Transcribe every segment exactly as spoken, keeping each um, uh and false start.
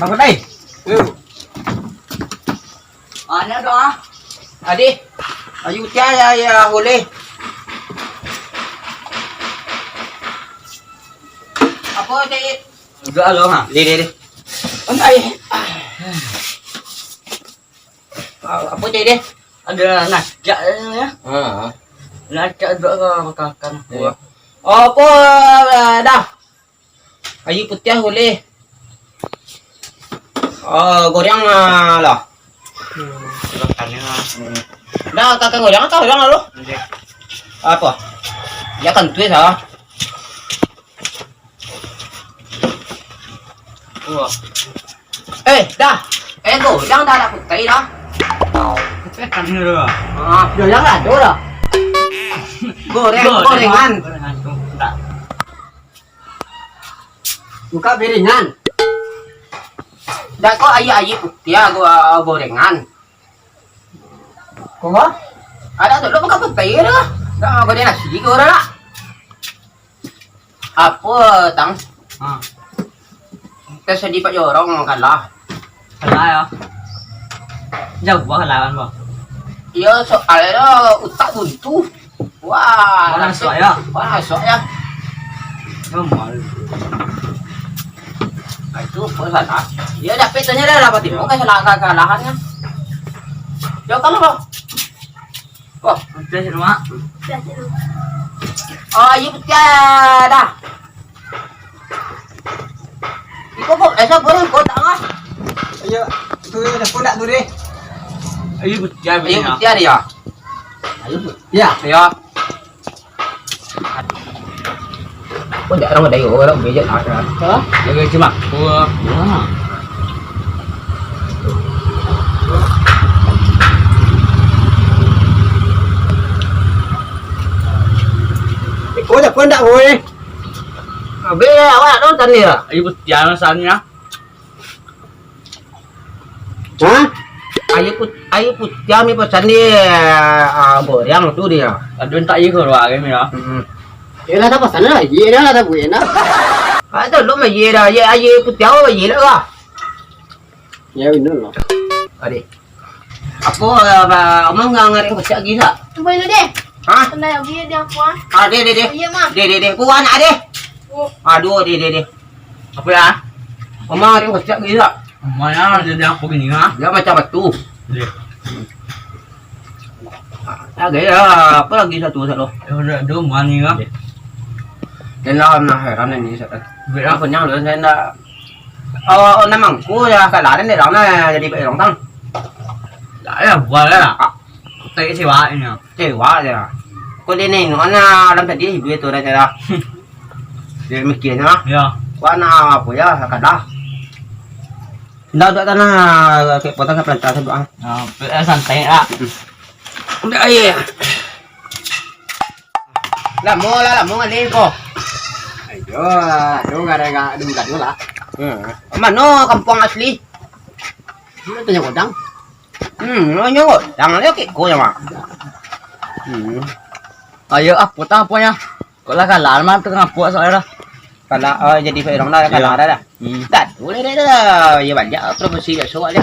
Bang Kutai. Yo. Ado doh. Adi. Ayu tia ya, ya, boleh. Apo cai? Udah lo, ha. Deh, deh, deh. Antai. Ah, apo cai deh? Ado nasi ya. Ha. Nasi dua ka makan. Iyo. Apo, eh, dah. Ayu putiah ulih. Oh, goreng, ah, lah. Hmm. Dah, kakak goreng atau goreng lu? Apo? Ya kan tulis ah. Wah. Eh, dah. Eh, goreng dah, dah putiah dah. Kan ni dah. Ah, goreng lah, dah. Goreng, gorengan. Gorengan tu, dah. Buka piringan. Dak ko ayi-ayi putiah go-, gorengan. Ko? Ada tu lo buka putiah dah. Dah goreng nasi ko dah. Apo, Tang? Ha. Tasadi Pak Jorong kalah. Kalah yo. Jauah kalah kan, Bang? Iyo, soalnyo utak buntu. Wah, wah, nasuak yo. Wah, nasuak yo. Normal. Nah, itu pun salah. Iyo, dapek tanyo dah lah, berarti mau kalah, kalahannyo. Yo, kamu, Bang. Wah, putiah sih, Mak. Oh, iyo putiah dah. Iko kok, eh, sabar, kok tak ngah. Ayo, tu, tu, dah, kok tak tu deh. Ayo, putiah, iyo, putiah dia. Ayo, putiah. Iyo. Kok tak orang dah, orang bejek lah. Hah? Jaga cuma. Wah. Wah. Iko dah, kok tak, woi. Abis awak tu tadi lah. Ayo, putiah, alasannya. Hah? Ayo put-, ayo putiah mi pesan di, ah, goreang tu dia. Aduh, tak iya keluar ni ya. Hmm. Yalah, tak pesan lah. Iya dah lah, tak buat nak. Ah, tu lu mah iya dah. Iya, ayo putiah, oh, iya lah kah? Ya, benar lah. Ade. Apo, ah, ba-, omang nggak ngarang kocak gila? Cuba dulu deh. Hah? Tenang, biar dia apa? Ah, deh, deh, deh. Iya, Mak. Deh, deh, deh. Ku anak deh. Oh. Aduh, deh, deh, deh. Apo ya? Omang ngarang kocak gila. Omang ya, dia, dia apa gini, ha? Dia macam batu. Deh. Ah, gaya, apa lagi satu, satu? Ya, udah, aduh, mani, ha? Deh. Dan lah, nah, heran ini, Ustaz. Biar apa? Apa yang lu, saya ndak Oh, oh, namang ku ya, kalaran dek dang nah, jadi baik dong tang. Dak ya, buat lah. Ah. Tapi kecewa ini. Kecewa aja. Kok dia nengok nah, dalam tadi dia tu dah cara. Dia mikirnya. Ya. Wah, nah, apa ya, kadah. Ndak, ndak tanah, kayak potong, kayak pelantar, doang. Nah, santai lah. Ndak, iya. Lamo lah, lamo ngalih ko. Ayo, aduh, gara-gara dulu gaduh lah. Hmm. Mano kampuang asli? Lu tanya kodang. Hmm, lu nyo kodang, lu kek ko nyo, Mak. Hmm. Ayo, apo tah aponyo? Kok lah kalah, mah tu ngapo soalnyo dah. Kalah, oh, jadi film dah, kalah dah, dah. Hmm. Dah, boleh dah, dah. Ya, banyak profesi biaso awak ni.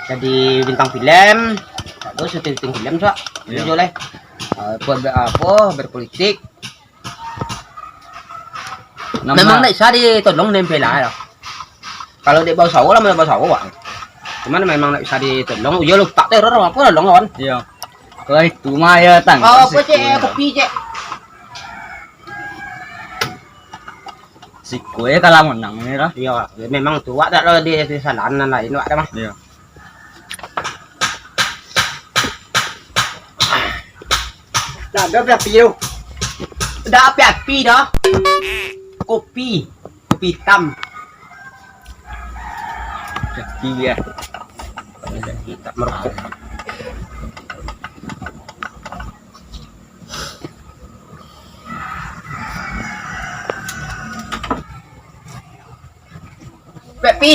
Jadi bintang film, dah tu syuting film, suak. Iya. Boleh. Ah, apo, apo, berpolitik. Memang ndak bisa ditolong dek M P L A lah. Kalau dek bausawo lah, mau bausawo, Bang. Cuman memang ndak bisa ditolong. Yo, lutak teror, apo tolong, kawan? Iya. Kalau itu mah ya, tang. Oh, apo, cek, kopi, cek. Siko ya kalah menang ni lah. Iya, memang tu, wak dak ada di, di salahan nan lain, wak dah mah. Iya. Dah ada api-api tu. Dah api-api dah. Kopi, kopi hitam. Kopi ya. Kopi hitam merokok. Pepi.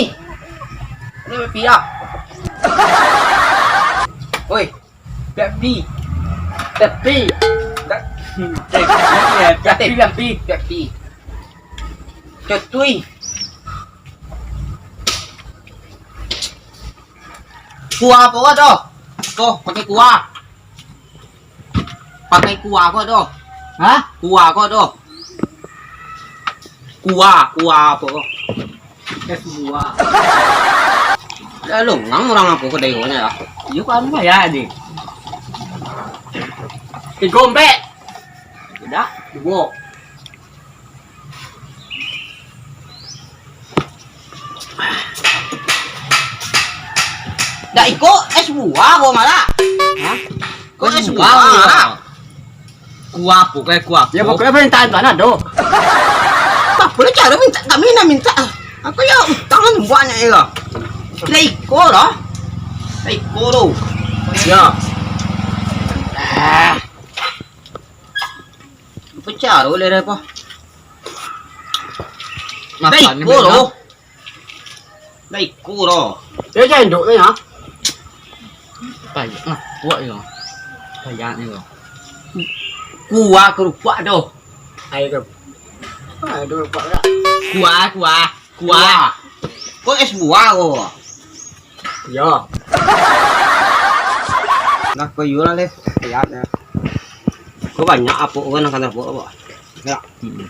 Ini Pepi ya. Oi, Pepi. Pepi. Pepi, Pepi. Pepi. Cotui. Kuah apo ko tu? Tu, pakai kuah. Pakai kuah ko tu. Hah? Kuah ko tu. Kuah, kuah apo ko? Es buah. Dah longang urang apo ko dai ko nyo lah. Iyo, kan bayar ni. Tigo ompek. Dah, duo. Dak iko es buah ko malah. Hah? Ko es buah, malah. Kuah apo, kuah apo? Ya, pokoknyo permintaan tu anak tu. Apo lah caro minta, kami nak minta. Aku yo utang kan banyak yo. Lah iko lah. Lah iko tu. Ya. Ah. Apo caro lah apa? Lah iko tu. Lah iko tu. Yo, jan induk tu, ya. Payah, nah, kuat yo. Payah ni yo. Kuah kerupak tu. Ayo tu. Ayo kerupak lah. Kuah, kuah, kuah. Ko es buah ko. Yo. Nah, ko iyo lah, leh. Lihat ya. Ko banyak apo ko nang kana apo, apo. Ya. Hmm.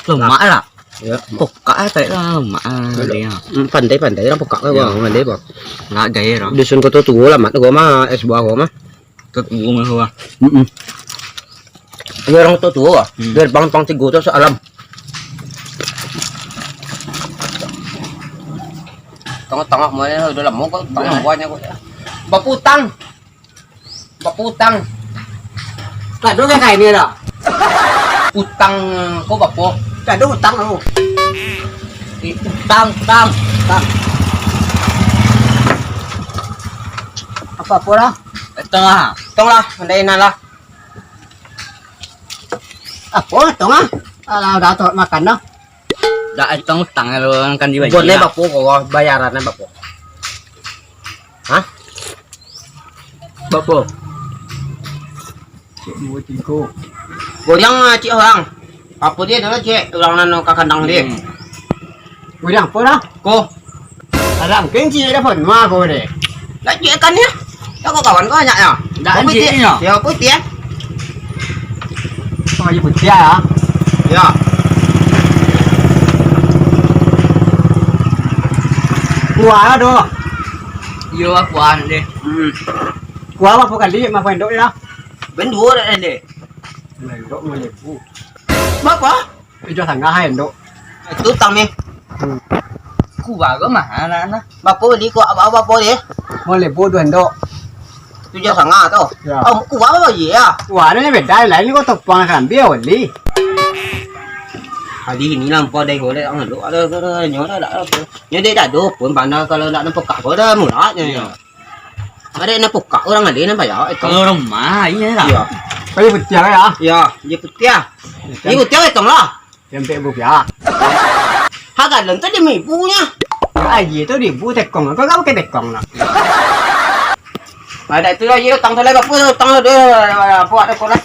Lemak lah. Ya. Pokak lah, tarik lah, lemak lah. Ada. Hmm, pandai-pandai orang pokak lah, ya. Bang. Pandai, bang. Lah, gaya orang. Dusun Koto Tuo lah, mat. Gua mah, es buah gua mah. Koto Tuo mah gua. Mm-mm. Dia orang Koto Tuo, ah. Hmm. Dari Bang Pang Tigo tu sealam. Tengah-tengah mana udah lama kau, tengah buahnya kau. Baputang. Bapo utang? Kado kan kain ni dah. Utang ko bapo? Kado utang lo. Eh, utang, utang. Utang. Apo-apo lah? Etong lah. Etong lah, andai nan lah. Apo etong ah? Alah, udah tu makan dah. Dak etong utang lo kan dibayar. Boneh bapo ko, bayaran bapo? Hah? Bapo? Cek duo tigo. Goyang, ah, cek orang. Apo dia dulu, cek? Orang nano ka kandang dia. Hmm. Goyang apo dah? Ko. Ada mungkin cek dah pun. Mah ko deh. Dah cek kan ya? Ya, kau kawan kau banyak ya? Dah. Kopi cek dia. Ya, kopi ya. Oh, iya putih ya. Ya. Kuah tu. Iyo, kuah deh. Hmm. Kuah apo kali, mah endok lah. Bendua dah deh. Endok mah lebu. Bapo? Tujuah satangah endok. Itu utang ni. Hmm. Kuah ko mahal lah, nah. Bapo beli kuah, bapo, bapo deh? Limo ribu duo endok. Tujuah satangah tu. Ya. Oh, kuah apo ye ya? Kuah ni beda, lain ko topang sambil beli. Hari ni lampau dai golek ang lu. Ada, ada, ada, nyo ada, ada. Nyo dek dado pun pandai kalau nak nampak kak ko dah murah nyo. Ya. Ada nak buka orang ada nak bayar, eh, kalau rumah, iya lah. Iya. Kayu putiah ya? Iya, kayu putiah. Kayu putiah etong lah. Sampai rupiah. Harga dalam tu lima ribu nya. Aji tu ribu tekong. Kau kan pakai tekong lah. Ada tu lah, iya, utang tu lah, apa utang tu, apa ada kau lah.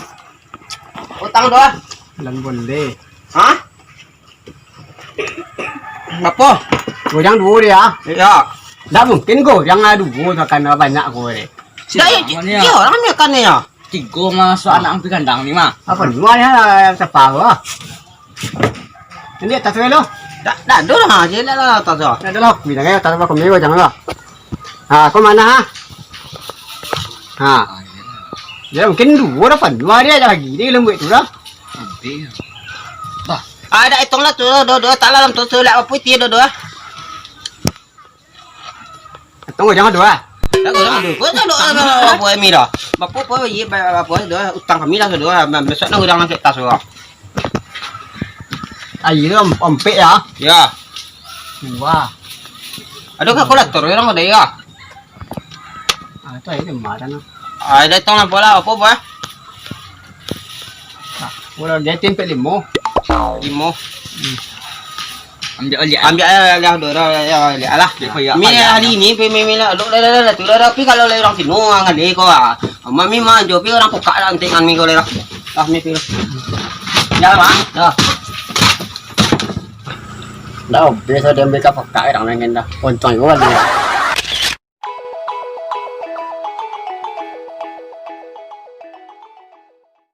Utang tu lah. Dalam boleh. Hah? Apo? Goyang duo dia. Iya. Ndak mungkin goyang lah duo, makan banyak ko deh. Dah, iya, iya, orang ni makan ni ya. Tigo mah, so anak ampi kandang ni mah. Apo ni? Mah ya, sapa lah. Ini atas dulu. Dak, dak ado lah, je lah atas tu. Dak ado lah, bilang aja atas apa kami goyang lah. Ha, kau mana ha? Ha. Ya mungkin duo dah penuh dia lagi dia lembek tu dah. Bah. Ah, dah hitung lah tu, dua, dua, tak lah dalam tu, tu lah apa putih dua, dua. Hitung jangan dua. Dah kau jangan dua. Kau tak dua, apa, apa, Emi dah? Bapak apa, iya, bapak dua, utang kami lah dua, besok nak udang nak tas dua. Ayo om-, ompek ya. Ya. Wah. Ada kalkulator orang ada ya? Ah, tu ayo kemarin lah. Ah, datang lah bola apa apa? Nah, bola dia tim pek limo. Limo. Hmm. Ambil aja. Ambil aja lah, dah, dah, dah, dah, dah, alah. Dia koyak Mi payah hari lah. Ni, pi, mi, mi lah. Dok, dah, dah, dah, dah, tu, dah, dah, pi kalau lai orang sino, orang ngalih kau, ah. Mami mah, jo, pi orang pukak lah, antik ngan mi kau lai lah. Ah, mi, pi lah. Ya, Bang. Ya. Dah habis dah diambil ka pakak orang lain dah. Untung juga dia.